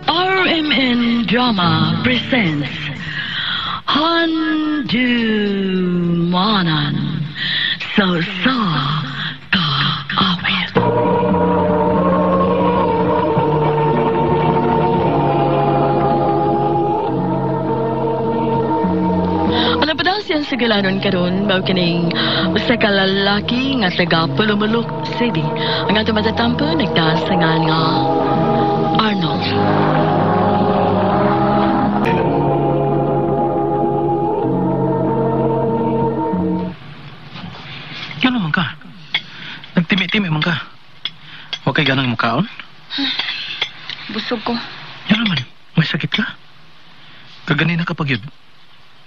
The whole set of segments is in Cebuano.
RMN Drama presents Handumanan sa Sa Kaawit. Ang padasyan sa galanon karon mao kining usa ka lalaki nga taga Polomolok City. Ang atong matatampo nagtaas sa ngalan nga Arnold. Ano man ka? Nagtimi-timi man ka. Huwag kay ganang mukaon? Busog ko. Yan naman, may sakit ka? Kaganina ka pag yun.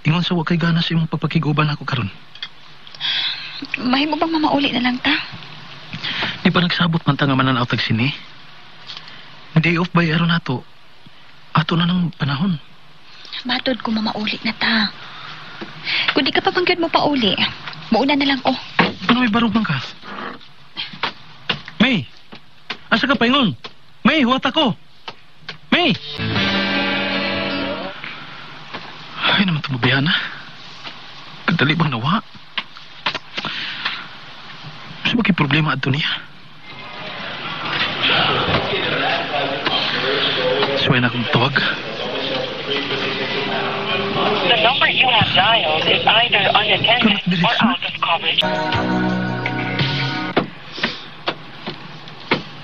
Ingon sa huwag kay gana sa imong pagpakiguban ako karon. Mahimo bang mamauli na lang ta? Di pa nagsabot man ta nga mananaw tag sini. Day off by aron nato. Ato na ng panahon. Matod ko mamauli na ta. Kung di ka pa banggad mo pauli, mauna na lang ko. Ano may barog man ka? May! Asa ka paingon? May, huwat ako! May! Ay naman tumubihan na. Kadali bang nawa? Sa bakit problema ato niya? Suway na akong tawag. The number you have dialed is either unattended or out of coverage.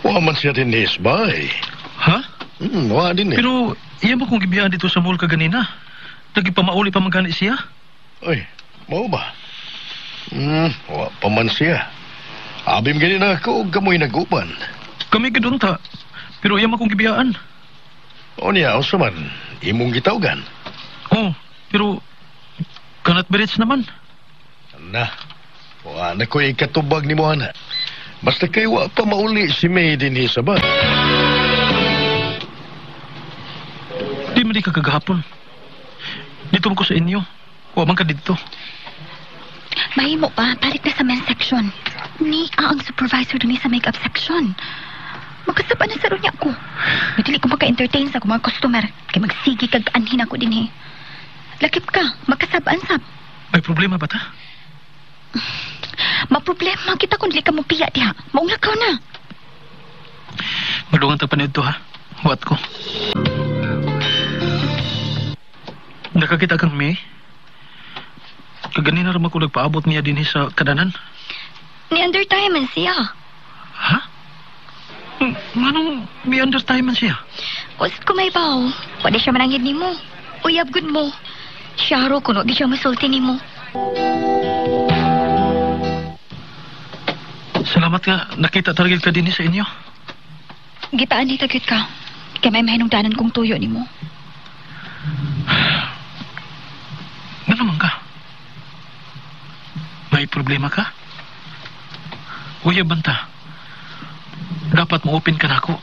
Wa man siya din is, bay. Ha? Wa din eh. Pero iya ba kong gibiyahan dito sa mall kaganina? Nagipamauli pa man gani siya? Ay, mao ba? Wa pa man siya. Abim gani na ako og kamoy nag-uban. Kami gidunta. Pero iya man kong gibiyaan. O niya, unsa man, imong gitawgan. Oh, pero kanat berets naman. Na, wa na ko'y ikatubag ni mo, ana. Basta kay wa pa mauli si May dinhi sa ba. Di man di ka kagahapon. Dito man ko sa inyo. Wa man ka dito. Mahimo pa, balik na sa men's section. Ni ang supervisor dun sa makeup section. Magkasaba na sa niya ko. Madali ko maka-entertain sa akong mga customer. Kay magsigi kag anhin ako din eh. Lakip ka, magkasabaan sab. May problema ba ta? Maproblema kita kung dili ka mo piya diha. Maunglakaw na. Madungan ta paniud to ha. Huwat ko. Nakakita kang May? Kaganina ramang ko nagpaabot niya din sa kadanan. Ni undertime man siya. Ha? Nganong may undertime man siya? Kusot ko may baw. Pwede siya mananghid ni mo. Uyab gud mo. Siya ro kuno di siya masulti ni mo. Salamat nga nakita talaga ka din sa inyo. Gitaan ni tagyot ka. Kay may mahinungdanan kong tuyo ni mo. Nga naman ka? May problema ka? Uyab banta. Dapat mo-open ka na ako.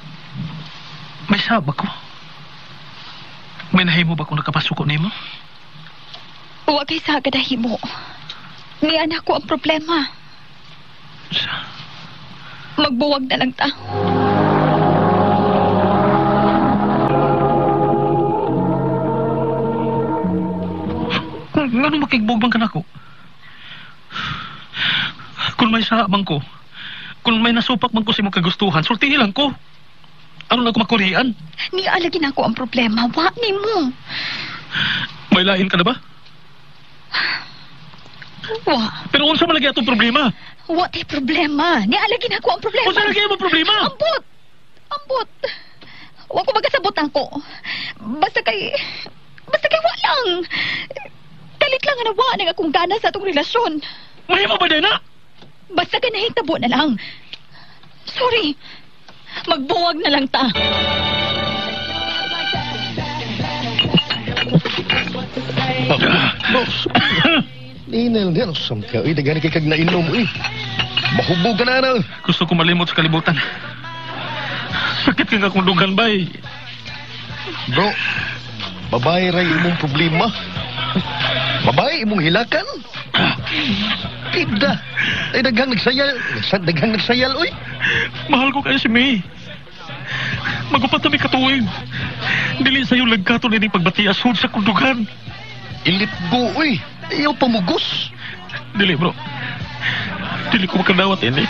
May saba ko. May nahimo ba kung nakapasuko nimo? Wa kay sa kadahimo. Ni anak ko ang problema. Sa? Magbuwag na lang ta. Kung ngano makigbog man ka nako? Kung may saha man ko, kung may nasupak man ko sa imong kagustuhan, sultihi lang ko. Ano na ako makurian? Ni alagin ako ang problema, wa nimo. May lain ka na ba? Wa. Pero unsa man lagi atong problema? Wa tay problema. Ni alagin ako ang problema. Unsa lagi ang problema? Ambot. Ambot. Wa ko magasabot ako. Basta kay wa lang. Kalit lang nga nawa nang akong gana sa atong relasyon. Mahimo ba din na? Basta kay nahitabo na lang. Sorry. Magbuwag na lang ta. Boss. Ninel, di ano sam ka. Uy, daghan kay kag nainom, uy. Mahubog ka na, ano. Gusto ko malimot sa kalibutan. Sakit ka nga kung dugan, bay. Bro, babae ray imong problema. Babae imong hilakan. Pida. Ay, daghang nagsayal. Daghang nagsayal, uy. Mahal ko kayo si May. Magupat kami katuig. Dili sa'yo lagkaton ining pagbatias sud sa kundugan. I-let go, uy. Ayaw pamugos. Dili, bro. Dili ko makadawat ini.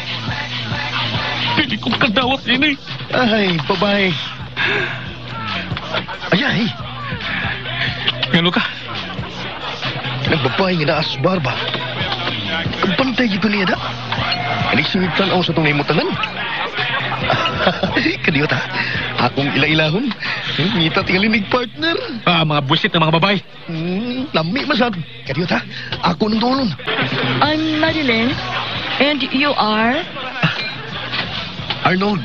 Dili ko makadawat ini. Ay, babae. Ay, ay. Ngano ka? Kanang babae nga naa sa bar ba? Ang bantay gyud ko niya da. Kanig singig tan-aw sa itong nahimutangan. Kadiyot ha. Akong ila-ilahon. Ngita tingali nig partner. Ah, mga buwisit ng mga babae. Lami man sad. Kadiyot ha. Ako nang tulon. I'm Madeline, and you are? Arnold.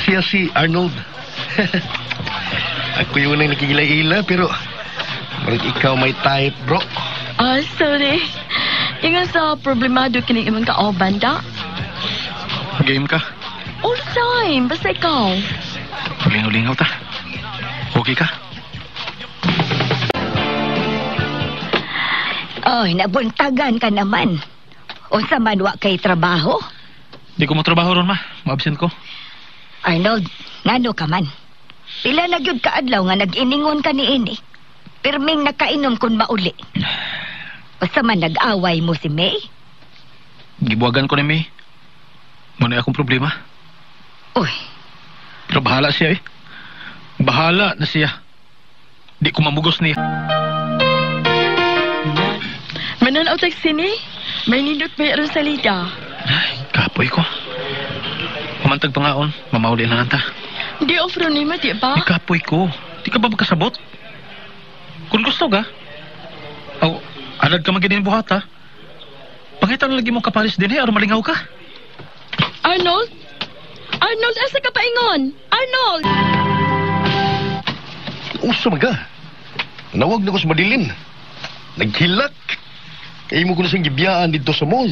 Siya si Arnold. Ako yung unang nakikila-ila pero marag ikaw may type, bro. Ah, sorry. Ingon sa problemado kining imong kaoban da. Game ka. All the time, basta ikaw. Lingaw-lingaw ta. Okay ka? Oy, nabuntagan ka naman. Unsa man wa kay trabaho? Di ko mo trabaho ron, ma. Ma-absent ko. Arnold, ngano ka man? Pila na gyud ka adlaw nga nag-iningon ka niini. Pirming nakainom kun mauli. Unsa man nag-away mo si May? Gibuwagan ko ni May. Muna akong problema. Uy. Pero bahala siya eh. Bahala na siya. Di ko mamugos niya. Mananaw tag sini, may nindot may Rosalita. Ay, kapoy ko. Humantag pangaon, mamauli na lang ta. Di off ron nimo, di ba? Ay, kapoy ko. Di ka ba magkasabot? Kung gusto ka, aw, alad ka maginin buhat ha. Pangita na lagi mong kapalis din eh, aron malingaw ka. Arnold? Arnold, asa ka paingon? Arnold! Usa man ka. Nawag na ko sa Madeline. Naghilak. Kaya mo ko na siyang gibiyaan dito sa mall.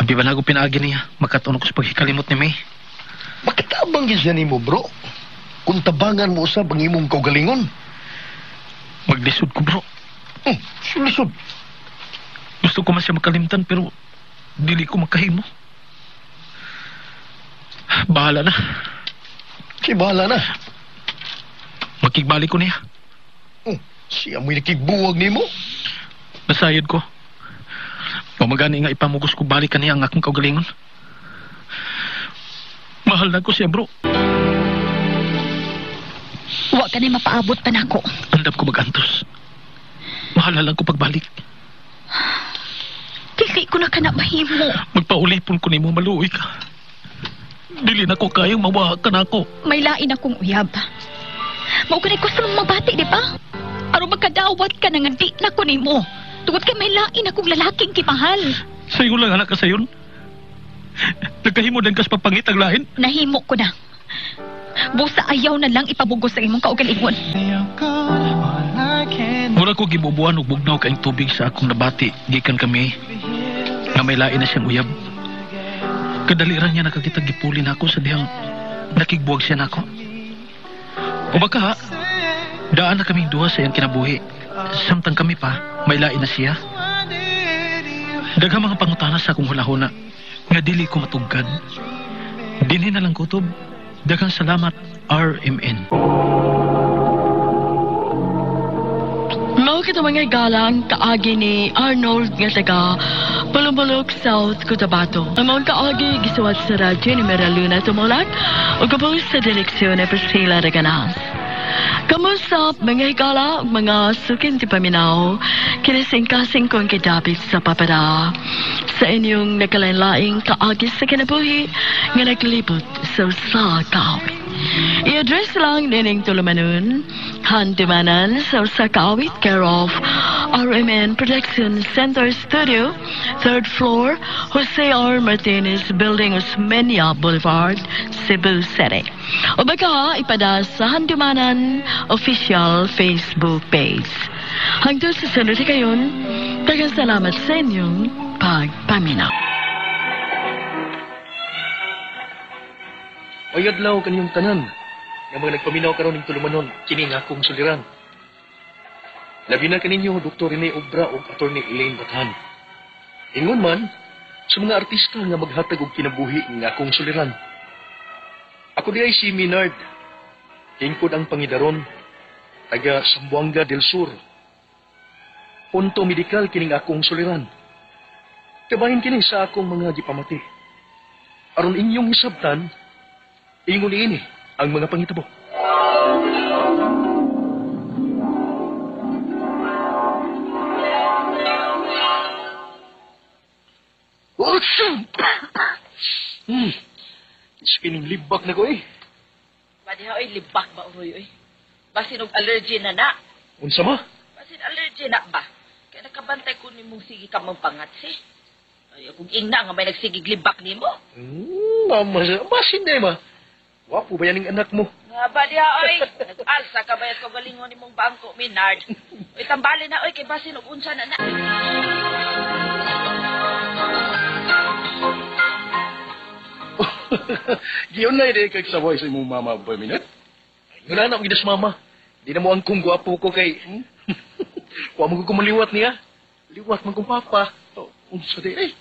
Abi ba na ako pinaagi niya? Makatuon ko sa paghikalimot ni May. Makatabang gid siya nimo, bro. Kung tabangan mo usab ang imong kaugalingon. Maglisod ko, bro. Lisod. Gusto ko man siya makalimtan pero dili ko makahimo. Bahala na. Siya bahala na. Makigbalik ko niya. Siya mo'y nakigbuwag nimo. Nasayod ko. Pamagani nga ipamugos ko balik kaniya ang akong kaugalingon. Mahal na ko siya, bro. Wa ka na mapaabot pa nako. Andam ko magantos. Mahal na lang ko pagbalik. Dili ko na ka na mahimo. Magpaulipon ko nimo, maluoy ka. Dili na ko kayang mawaha ka na ako. May lain akong uyab. Mao ganay ko sa mong mabati, di ba? Aron magkadawat ka na nga di na ko nimo. Tungod kay may lain akong lalaking kimahal. Sayo lang anak ka sayon. Nagkahimo din kas papangit ang lain. Nahimo ko na. Busa ayaw na lang ipabugos sa imong kaugalingon. Mura ko gibubuan og bugnaw kaing tubig sa akong nabati gikan kami nga may lain na siyang uyab. Kadaliran niya nakakita gipuli nako sa dihang nakigbuwag siya nako. O baka daan na kaming duha sa iyang kinabuhi. Samtang kami pa, may lain na siya. Daghang mga pangutana sa akong hulahuna nga dili ko matugkad. Dinhi na lang kutob. Daghang salamat, RMN. Mao kita mga galang kaagi ni Arnold nga taga Polomolok, South Cotabato. Ang mga kaagi gisuwat sa radyo ni Meraluna Tumulak ug gabaw sa direksyon ni Priscilla Reganas. Kamusta mga higala ug mga sukin ti paminaw, kinisingkasing kong kidapit sa papada sa inyong nagkalain-laing kaagi sa kinabuhi nga naglibot sa usa ka awit. I-address lang nining tulumanon, Handumanan sa usa ka awit, care of RMN Production Center Studio, 3rd floor, Jose R. Martinez Building, Osmeña Boulevard, Cebu City. O baka ipada sa Handumanan official Facebook page. Hangtod sa sunod kayon, daghang salamat sa inyong pagpaminaw. Ay adlaw kaniyong tanan. Nga mga nagpaminaw karon ning tulumanon, kini nga akong suliran. Labi na kaninyo Dr. Rene Obra ug Attorney Elaine Bathan. Ingon man sa mga artista nga maghatag og kinabuhi nga akong suliran. Ako di ay si Minard. Hingkod ang pangidaron, taga Zamboanga del Sur. Punto medikal kining akong suliran. Kabahin kini sa akong mga gipamati. Aron inyong hisabtan, ingon niini ang mga pangitabo. Kining libak na ko eh. Pwede oy, libak ba uroy oy? Basin og allergy na na. Unsa ma? Basin allergy na ba? Kaya nakabantay ko nimong sige ka mong pangatsi. Ay, kung ingna nga may nagsigig libak nimo. Mama, basin na ma. Wapo ba yan ang anak mo? Nga ba diha oy? Nag-alsa ka ba sa kagalingon nimong bangko, Minard? Oy, tambali na oy, kay basin og unsa na na. Giyon na rin kag saway sa imong mama ba minute? Wala na akong gidas mama. Di na mo ang kung gwapo ko kay... Wa mo ko kumuliwat niya. Liwat man kong papa. Oh, unsa di eh?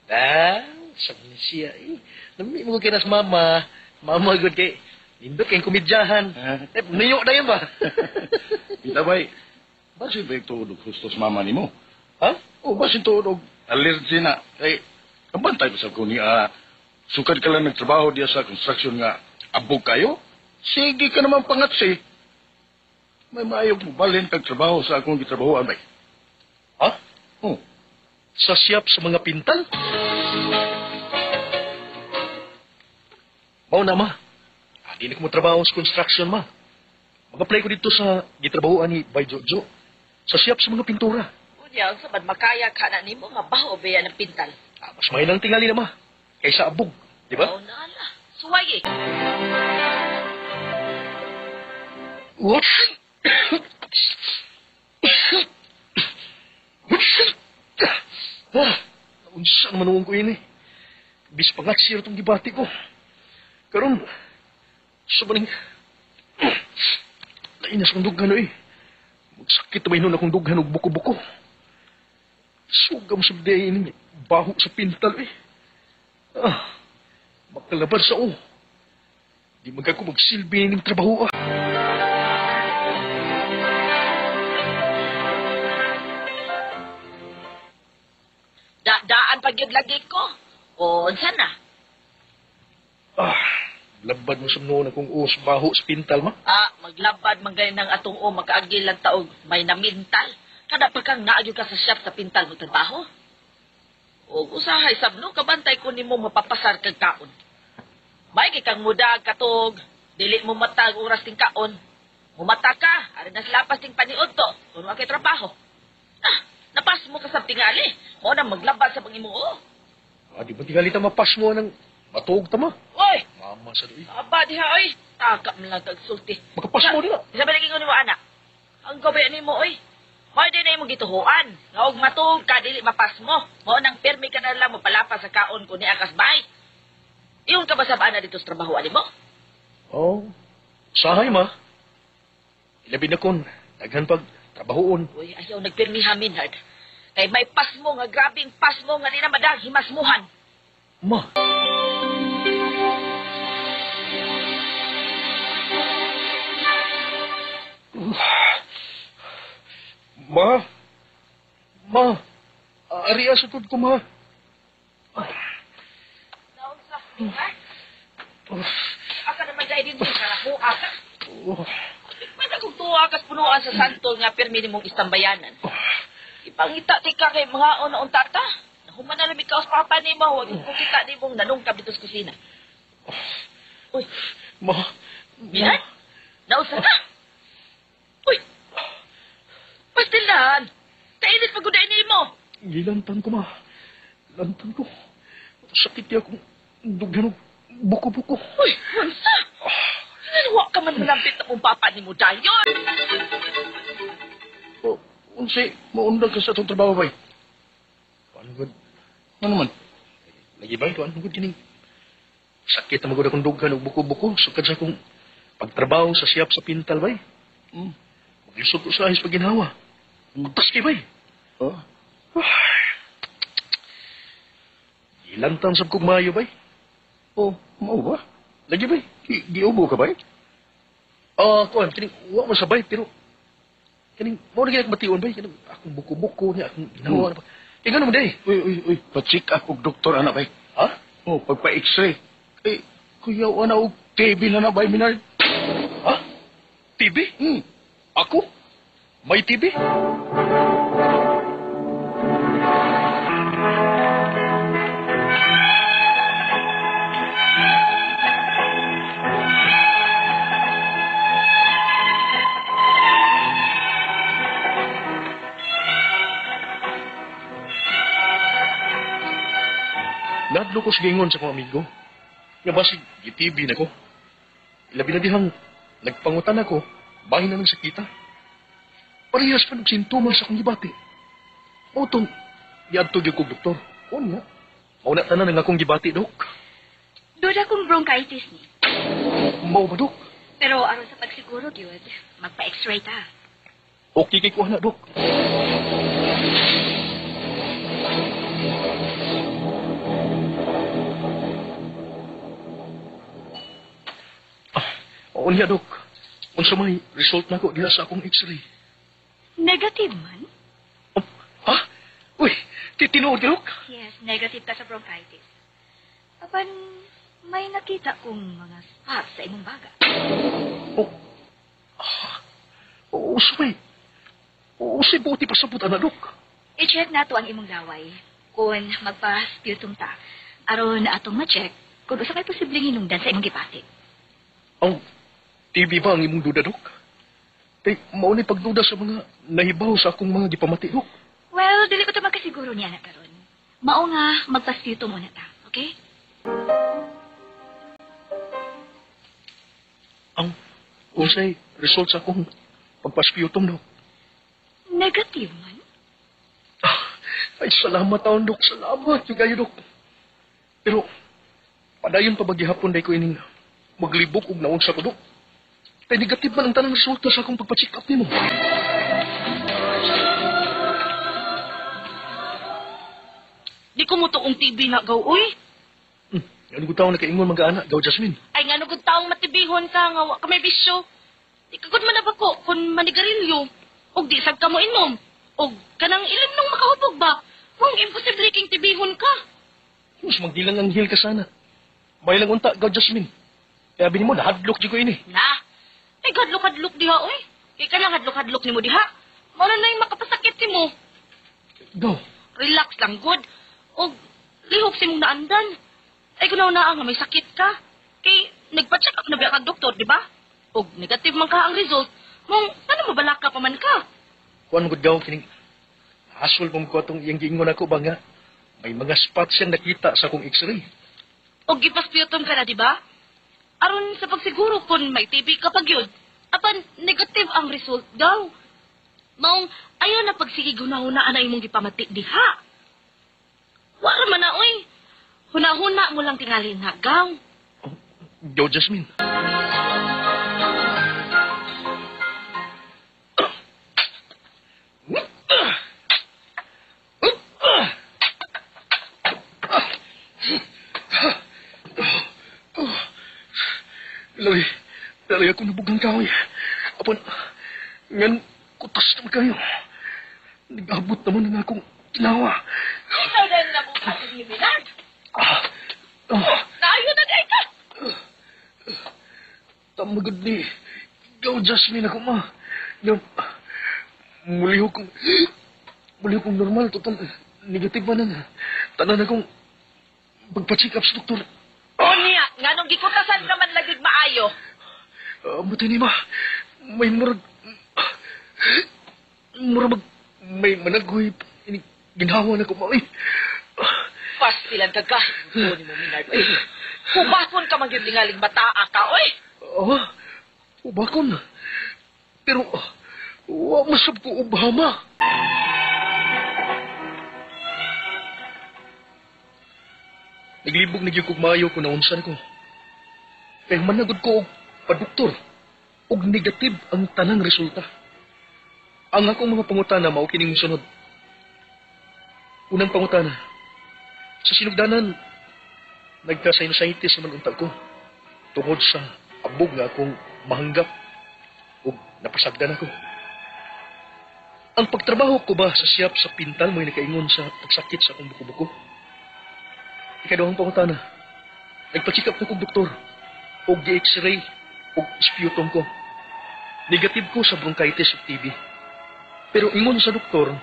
Ah, sabi siya eh. Nami mo ko kinas mama. Mama good kay... Nindot kayong komedyahan. Eh, niyo na yun ba? Bitabay, basin ba tuod og hustos mama nimo? Ha? O basin tuod og allergy na. Kay, kabantay ba sa ko niya? Sukad ka lang nagtrabaho diya sa construction nga abog kayo? Sige ka naman pangatsi. May maayog mo balhin kag trabaho sa akong gitrabahoan bay. Ha? Oh. Sa siyap sa mga pintal? Mao na ma. Di na ko mo trabaho sa construction ma. Mag-apply ko dito sa gitrabahoan ni Bay Jojo. Sa siyap sa mga pintura. Unya, unsa man makaya ka na nimo nga baho ba yan ang pintal? Ah, mas may lang tingali na ma. Kaysa abog, di ba? Oo na ala. Suway eh. What? Ah, unsa naman nuong ko ini. Bis pangatsir itong gibati ko. Karon, sa maning... Nainas kong dughan eh. Magsakit na nun akong dughan og buko-buko. Sugam sa day ini, baho sa pintal eh. Ah, makalabad sa o. Di magka ko magsilbi ng trabaho ah. Daan pag yun lagi ko. O, unsa na? Ah, labad mo sa noon akong uos baho sa pintal ma. Ah, maglabad man ganin ang atong o, makaagil lang taog, may namintal. Kada pa kang naagyo ka sa shop sa pintal mo trabaho. O, usahay sabno, kabantay ko nimo mapapasar kag kaon. May kay kang mudag katog, dili mo matag oras ting kaon. Mumata ka, ari nas lapas ting paniud to, kun wa kay trabaho. Ah, napas mo ka sa tingali. Mo na maglabad sa pangimo. Oh. Ah, di ba tingali ta mapas mo ng matuog ta ma? Oy! Mama sa doy. Aba diha oy, taka man lang kag sulti. Makapas mo nila. Sabi lagi ko nimo anak. Ang gabi nimo oy. Mao din na imong gituhuan. Nga og matuog ka dili mapas mo. Mao nang pirmi ka na lang mopalapa sa kaon ko ni akas bay. Iyon ka ba sa bana dito sa trabaho ani mo? Oh, sahay ma. Ilabi na kon, daghan pag trabahoon. Uy, ayaw nagpirmi ha, Minhard. Kay may pasmo nga grabing pasmo nga di na madag himasmuhan. Ma. Ma. Ma. Ariya sa tud ko, ma. Naunsa, Minhard? Aka naman dahil din sa karahuha ka. May nagkong tuwa kas punuan sa santol nga pirmi nimong istambayanan. Ipangita ti ka kay mga una untata. Nahuman na lamig ka sa papa ni mo. Huwag ko kita ni mong nanungkab dito sa kusina. Uy. Ma. Minhard? Nausa ka? Uy. Pastilan. Kainit paguday ni mo. Gilantan ko, ma. Lantan ko. Sakit niya akong dughan og buko-buko. Uy, unsa? Wa ka man malampit na kung papa ni mo dayon. Oh, unsay maundag ka sa atong trabaho bay? Paano gud? Ano man? Lagi ba ito? Ano gud kining? Sakit na magud akong dughan og buko-buko. Sukad sa akong pagtrabaho sa siyap sa pintal bay. Maglisod ko sa ahis pagginhawa. Utas kay bay. Oh. Ilantan sab kog maayo bay. Oh, mao ba? Lagi bay. Giubo ka bay? Kuan, kining wa man sabay pero kining mao na gyud mation bay kining akong buko-buko niya akong ginawa na ba. Kay ngano man day? Uy, uy, uy, pa-check up og doktor ana bay. Ha? Oh, pagpa-x-ray. Eh, kuya ana og TB na na bay Minard. Ha? TB? Ako? May TB? Nadlo ko sa gingon sa akong amigo. Nga basig, gi-TB na ko. Ilabi na dihang nagpangutan ako, bahin na ng sakita. Parehas pa ng sintomas sa akong gibati. Otong, iadto gyud kog doktor. Unya, mauna tanan ang akong gibati, Dok. Duda kong bronchitis ni. Mao ba, Dok? Pero aron sa pagsiguro, gyud, magpa-x-ray ta. Okay kay kuha na, Dok. Unya, Dok. Unsa may result nako diha sa akong x-ray? Negative man? Oh, ha? Uy, tinuod ka, Dok? Yes, negative ka sa bronchitis. Apan, may nakita kong mga spots sa imong baga. Oh. Oh, sumay. Oh, si buti pa sa buta na, Dok. I-check nato ang imong laway. Kung magpa-sputum ta, aron atong ma-check kung usa kay posibleng hinungdan sa imong gipati. Ang TB ba ang imong duda, Dok? Kay mao ni pagduda sa mga nahibaw sa akong mga gipamati, Dok. Well, dili ko ta makasiguro niya na karon. Mao nga magpa-sputum muna ta, okay? Ang unsay result sa akong pagpa-sputum, Dok? Negative man. Ay, salamat taon, Dok. Salamat yung kayo, Dok. Pero, padayon pa ba gihapon day ko ining maglibok og naunsa ko, Dok? Kay negative man ang tanang resulta sa akong pagpa-check up nimo. Di ko mo toong TB na gaw, uy. Ano ko taong nakaingon mga anak, gaw Jasmine. Ay, nga gud taong matibihon ka, nga wa ka may bisyo. Di ka gud man ko kung manigarilyo. Og di sab ka mo inom. Og kanang ilim nung makahubog ba? Kung imposible king tibihon ka. Mas magdilang anghel ka sana. May lang unta, gaw Jasmine. Kaya bini mo, nahadlok di ko ini. Na, ay gadlok-hadlok diha, uy. Kay ka lang hadlok-hadlok nimo diha. Mao na yung makapasakit nimo. Gaw. Relax lang, good. Og lihok si mong naandan. Ay kunaw na nga may sakit ka. Kay nagpa-check up na ba kag doktor, di ba? Og negative man ka ang result. Mong ano mabalaka pa man ka? Kuan gud gaw kining hasol mo ko atong iyang giingon ako ba nga may mga spots siyang nakita sa akong x-ray. Og gipaspiyutom ka na, di ba? Aron sa pagsiguro kung may TB ka pag yun. Apan negative ang result daw. Maong ayaw na pagsige hunahunaan na imong gipamati diha. Wala man na, oy. Hunahuna mo lang tingali na, gaw. Oh, gaw, Jasmine. Lari, lari ako nabugang kahoy. Apan, ngan kutas naman kayo. Nag-abot naman ang akong ginawa. Ikaw na nabukas ni Minard. Naayo na di ka. Tamagod ni. Ikaw, Jasmine, ako ma. Yung, muli kong normal. Total, negative ba na. Tanan akong pagpa-check up sa doktor. Unya, nga nung gikutasan ka man lagig maayo. Buti ni ma, may murag may managhoy, ginhawa na ko ma. Pastilan ka ka. Ni mo, Minard. Hubakon ka man gyud tingaling bataa ka, oy. Oh, hubakon. Pero, wa masab ko ubama. Naglibog na gyud kog maayo kung naunsan ko. Kay managod ko og paduktor og negative ang tanang resulta. Ang akong mga pangutana mao kining sunod. Unang pangutana, sa sinugdanan, nagka-sinusitis naman unta ko tungod sa abog nga akong mahanggap. Ug napasagdan ako. Ang pagtrabaho ko ba sa siyap sa pintal mo'y nakaingon sa pagsakit sa akong buko-buko? Ikaduhang pangutana. Nagpa-check up ko kog doktor. Og gi-x-ray og sputum ko. Negative ko sa bronchitis ug TB. Pero ingon sa doktor,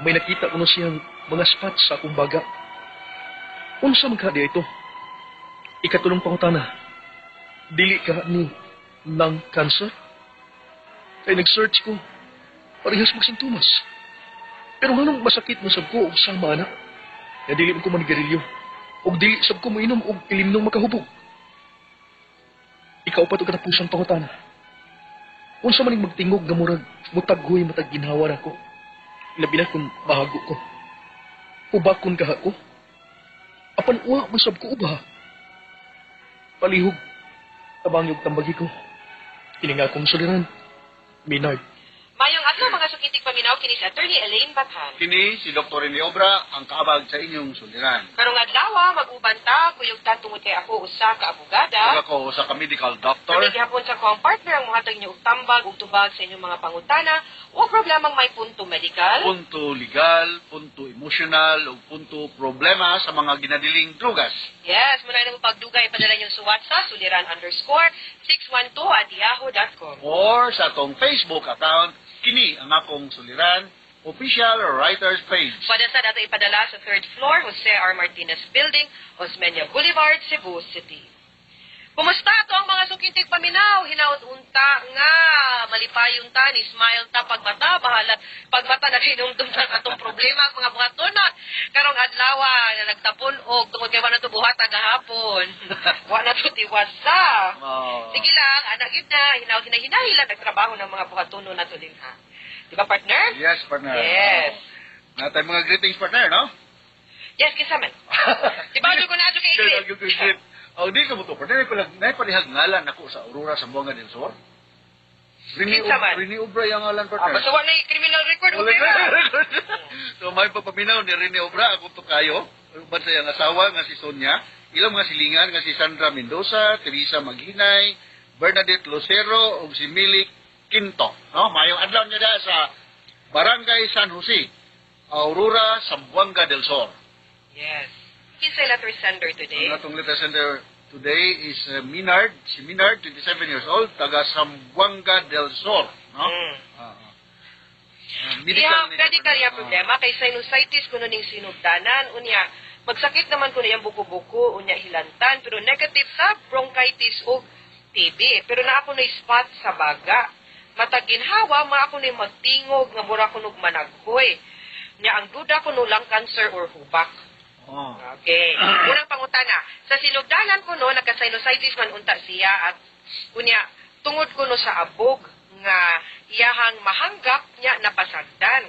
may nakita ko na siyang mga spots sa akong baga. Unsa man ka ito? Ikatulong pangutana. Dili ka ni lung cancer? Kay nag-search ko. Parehas magsintomas. Pero nganong masakit man sab ko og sama na? Nga dili man ko manigarilyo. Og dili sab ko moinom og ilimnong makahubog. Ikaupat og katapusang pangutana. Unsa man ning magtingog nga murag mutaghoy matag ginhawa nako? Labi na kung mahago ko. Ubakon kaha ko. Apan uwa man sab ko uba. Palihog. Tabangi og tambagi ko. Kini nga akong suliran. Minard. Mayong adlaw, mga suking tigpaminaw, kini si Attorney Elaine Bathan. Kini si Dr. Rene Obra ang kaabag sa inyong suliran. Karong adlaw, mag-uban ta, kuyog ta tungod kay ako usa ka abogada. Ug ako usa ka medical doctor. Kami gihapon sa akong partner ang mohatag ninyo og tambag ug tubag sa inyong mga pangutana o problemang may punto medical, Punto legal, punto emotional, ug punto problema sa mga ginadiling drugas. Yes, muna na mo pagdugay, padala niyo suwat sa suliran_612@yahoo.com. Or sa atong Facebook account, Kini ang Akong Suliran, official writers page. Pwede sa dato ipadala sa third floor, Jose R. Martinez Building, Osmeña Boulevard, Cebu City. Kumusta ato ang mga suking tigpaminaw? Hinaot unta nga malipayon ta, ni smile ta pagmata, bahala pagmata na hinumdum sa atong problema ang mga buhatonon. Karong adlaw na nagtapon og tungod kay wa na to buhat gahapon. Wa na to tiwasa. Oh. Sige lang, anak yun na, hinaot hinahinahilan nagtrabaho ng mga buhatonon nato din ha. Di ba, partner? Yes, partner. Yes. Oh. Natay mga greetings, partner, no? Yes, kinsa man. Di ba, ko na kay Good, Ingrid? good, good, good. Oh, di ka mo to, partner. Naiparihag ngalan ako sa Aurora, Zamboanga del Sur. Rini, Kinsa man? Rini Obra yung ngalan, Ah, partner. basta wala na criminal record, Wala okay na. ra. So may papaminaw ni Rene Obra akong tukayo. Uban sa iyang asawa nga si Sonia, ilang mga silingan nga si Sandra Mendoza, Teresa Maghinay, Bernadette Lucero ug si Milik Quinto. No, mayong adlaw niya da sa Barangay San Jose, Aurora, Zamboanga del Sur. Yes. Kinsay letter sender today? Ang atong letter sender today is Minard, si Minard, 27 years old, taga Zamboanga del Sur, no? Ah, ah. Ah, Iya, ni- medical ya Ah. problema kay sinusitis kuno ning sinugdanan, unya magsakit naman kuno iyang buko-buko, unya hilantan, pero negative sa bronchitis o TB. Pero naa ko na spot sa baga. Matag ginhawa, ma ako na magtingog nga mura ko nog managhoy. Nya ang duda ko no lung cancer or hubak. Oh. Okay. Unang pangutana, sa sinugdanan ko no, nagka-sinusitis man unta siya at unya tungod kuno sa abog nga iyahang mahanggap niya napasagdan.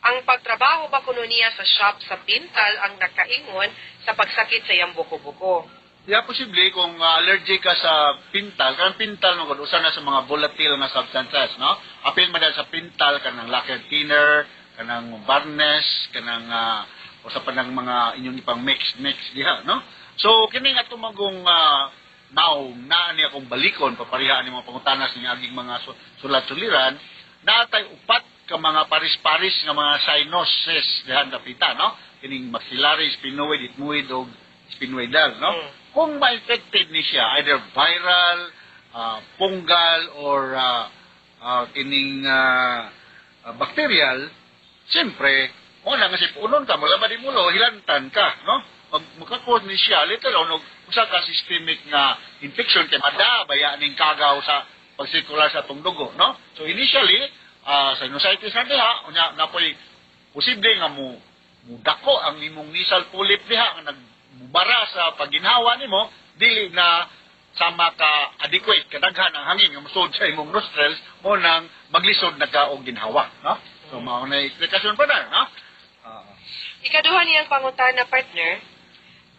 Ang pagtrabaho ba kuno niya sa shop sa Pintal ang nakaingon sa pagsakit sa iyang buko-buko? Yeah, posible kung allergic ka sa pintal, kanang pintal man gud usa na sa mga volatile nga substances, no? Apil man dahil sa pintal kanang lacquer thinner, kanang varnish, kanang usa pa ng mga inyong ipang mix mix diha, no? So kini nga tumagong naong naa ni akong balikon paparihaan ni mga pangutanas ni aging mga sulat-suliran, naatay upat ka mga paris-paris nga mga sinuses diha dapita, no? Kining maxillary, sphenoid, ethmoid ug sphenoidal, no? Kung ma-infected ni siya, either viral, fungal, or kining bacterial, siyempre, mo na nga sipunon ka, mula ba di mulo, hilantan ka, no? Magka-cause ni siya, little on, og usa ka systemic nga infection kay mada, baya ning kagaw sa pagsirkular sa atong dugo, no? So initially, sinusitis na diha, unya napoy posible nga mo mudako ang imong nasal polyp diha nga nagmubara sa pagginhawa nimo, dili na sama ka adequate kadaghan ang hangin nga mosud sa imong nostrils mo nang maglisod na ka og ginhawa, no? So mao na explikasyon pa na, no? Ikaduha niyang pangutana, partner,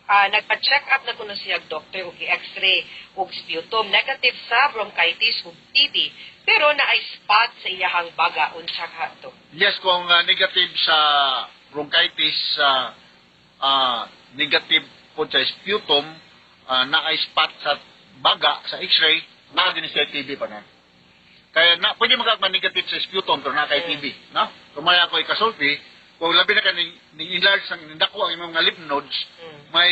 nagpa-check up na kuno siya og doctor og gi-x-ray ug sputum, negative sa bronchitis ug TB, pero naay spot sa iyahang baga. Unsa ka to? Yes, kung negative sa bronchitis, negative po sa sputum, naay spot sa baga sa x-ray, naa din siya TB pa na. Kaya na pwede man ka negative sa sputum pero naa kay TB, no? Kumaya ako ikasulti, kung labi na ka ning enlarge ang nindako ang imong mga lymph nodes, may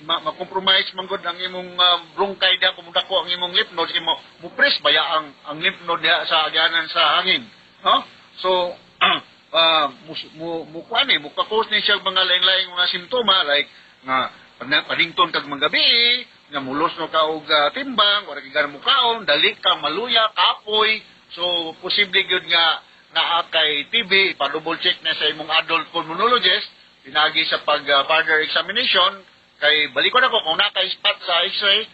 ma-compromise man gud ang imong bronchi diha kung dako ang imong lymph nodes kay mo press baya ang lymph node diha sa agyanan sa hangin, no? So mo kuan eh, mo ka-cause ni siya mga lain-laing mga simptoma like nga panington kag magabi, nga mulos no ka og timbang, wala kay mo kaon, dali ka maluya, kapoy. So posible gyud nga naa kay TB, pa-double check na sa imong adult pulmonologist pinagi sa pag further examination kay balikon ako kung naa kay spot sa X-ray,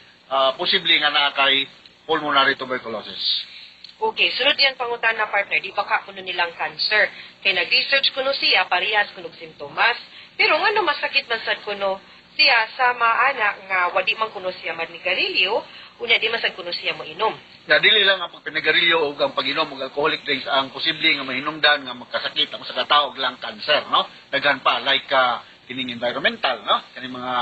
posible nga naa kay pulmonary tuberculosis. Okay, sunod yan pangutana, partner, di ba ka kuno nilang cancer? Kay nag-research kuno siya, parehas kuno og simptomas. Pero ngano masakit man sad kuno siya sa maana nga wadi man kuno siya manigarilyo, unya di man sad kuno siya moinom? Na dili lang ang pagpinigarilyo o ang pag-inom og alcoholic drinks ang posible nga mahinungdan nga magkasakit ang usa ka tawo og lung cancer, no? Daghan pa like kining environmental, no? Kaning mga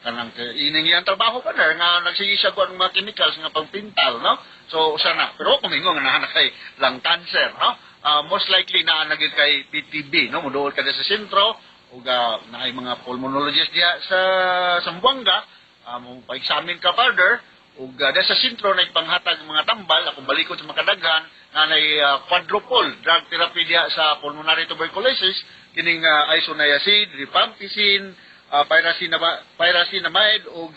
kanang ining iyang trabaho pa nga nagsige siya kuan mga chemicals nga pangpintal, no? So usa na, pero kung mingon nga naa na kay lung cancer, no? Most likely naa na gyud kay PTB, no? Muduol ka sa sentro ug naay mga pulmonologist diha sa Zamboanga, mo pa-examine ka further ug diha sa sentro na ipanghatag mga tambal. Akong balikod sa makadaghan nga nay quadruple drug therapy diha sa pulmonary tuberculosis, kining isoniazid, rifampicin, pyrazinamide ug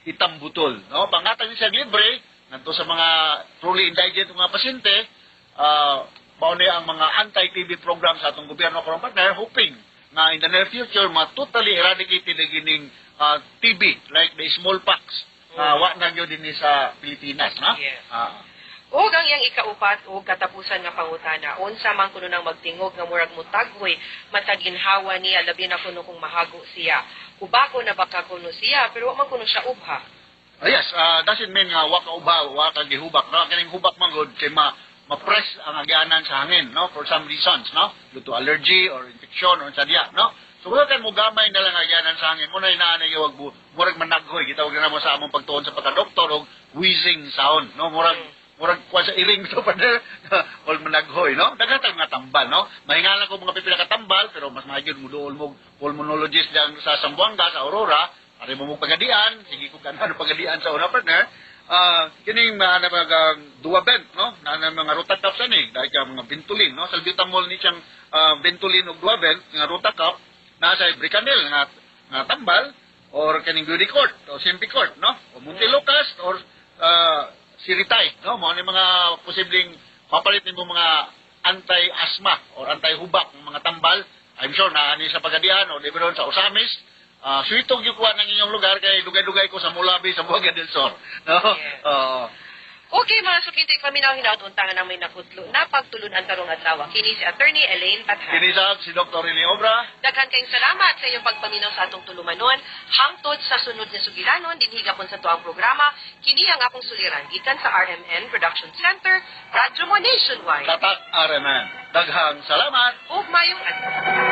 ethambutol, no? Panghatag ni siya libre ngadto sa mga truly indigent mga pasyente. Mao ni ang mga anti-TB program sa atong gobyerno karon, partner, hoping nga in the near future ma totally eradicated na gining TB like the smallpox nga wa na gyud dinhi sa Pilipinas, no? Yes. Ug ang iyang ikaupat ug katapusan nga pangutana, unsa man kuno nang magtingog nga murag mutaghoy matag ginhawa niya, labi na kuno kung mahago siya? Ubako na baka kuno siya, pero wa man kuno siya ubha? Ah, yes, doesn't mean nga wa ka uba, wa ka gihubak, no? Kining hubak man gud kay ma ma-press ang agyanan sa hangin, no? For some reasons, no? Due to allergy or infection or sadya, no? So wala kay mo gamay na lang agyanan sa hangin. Muna inaan wag murag managhoy, gitawag na mo sa among pagtuon sa pagka-doktor og wheezing sound, no? Murag kuha sa iring to, partner, murag managhoy, no? Daghan tag mga tambal, no? Mahingalan ko mga pipila ka tambal, pero mas maayo muduol mo pulmonologist diyan sa Zamboanga, sa Aurora. Ari mo mong pagadian, sige ko ano pagadian sa una, partner. Kining mga na mga Duavent, no? Na mga Rotacap sa ni, dahil ka mga Ventolin, no? Salbutamol ni siyang Ventolin ug Duavent nga Rotacap, naa sa Bricanyl nga tambal or kining Budecort o Symbicort, no? O Montelukast or Seretide, no? Mao ni mga posibleng mapalit nimo mga anti-asthma or anti-hubak ng mga tambal. I'm sure na ani sa Pagadian o libre sa Ozamiz. Suitog yung kuha ng inyong lugar kay dugay-dugay ko sa Mulabi, sa Zamboanga del Sur. No? Yes. Oo. Okay, mga sukintig paminaw, hinaut unta nga nang may nakutlo na pagtulun-an karong adlaw. Kini si Attorney Elaine Bathan. Kini sab si Dr. Rene Obra. Daghan kayong salamat sa inyong pagpaminaw sa atong tulumanon. Hangtod sa sunod na sugilanon, dinhi gapon sa tuang programa, kini ang akong suliran gikan sa RMN Production Center, Radyo Mo Nationwide. Tatak RMN. Daghang salamat. Ug mayong adlaw.